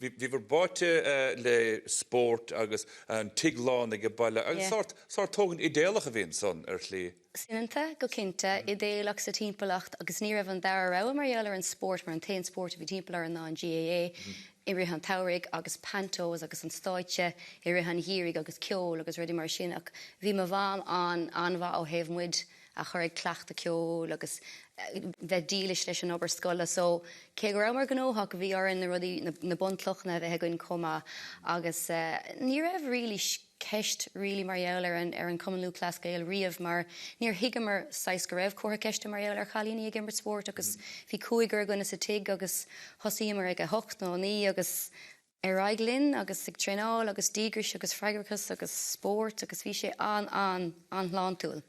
Bhíobhair báite le spórt agus an tigh lán ag an baile agus sórt, sórt tógaint idéalach a bhí ansan ar shlí. Soineanta, go cinnte, idéalach sa timpeallacht agus ní raibh an dara rogha mar gheall ar an spórt mar an t-aon spórt a bhí timpeall orainn ná an GAA i rith an tsamhraidh agus pantos agus an stáitse i rith an gheimhridh agus ceol agus rudaí mar sin ach bhí mo mham an, an-mhaith ó thaobh muid a chur ag cleachtadh ceoil agus bheith dílis leis an obair scoile so cé go rabhamar gnóthach bhí orainn na rudaí, na bunchlocha a bheith againn chomh maith agus ní raibh really ceist really mar gheall ar an ar an Cumann Lúthchleas Gael riamh mar níor thuigeamar saghas go raibh comhartha ceiste mar gheall ar chailíní ag imirt spóirt agus bhí cúigear againne sa tigh agus thosaíomar ag a hocht nó a naoi agus ar aghaidh linn agus ag traenáil agus díograis agus freagrachas agus spórt agus bhí sé an-an-an-shláintiúil.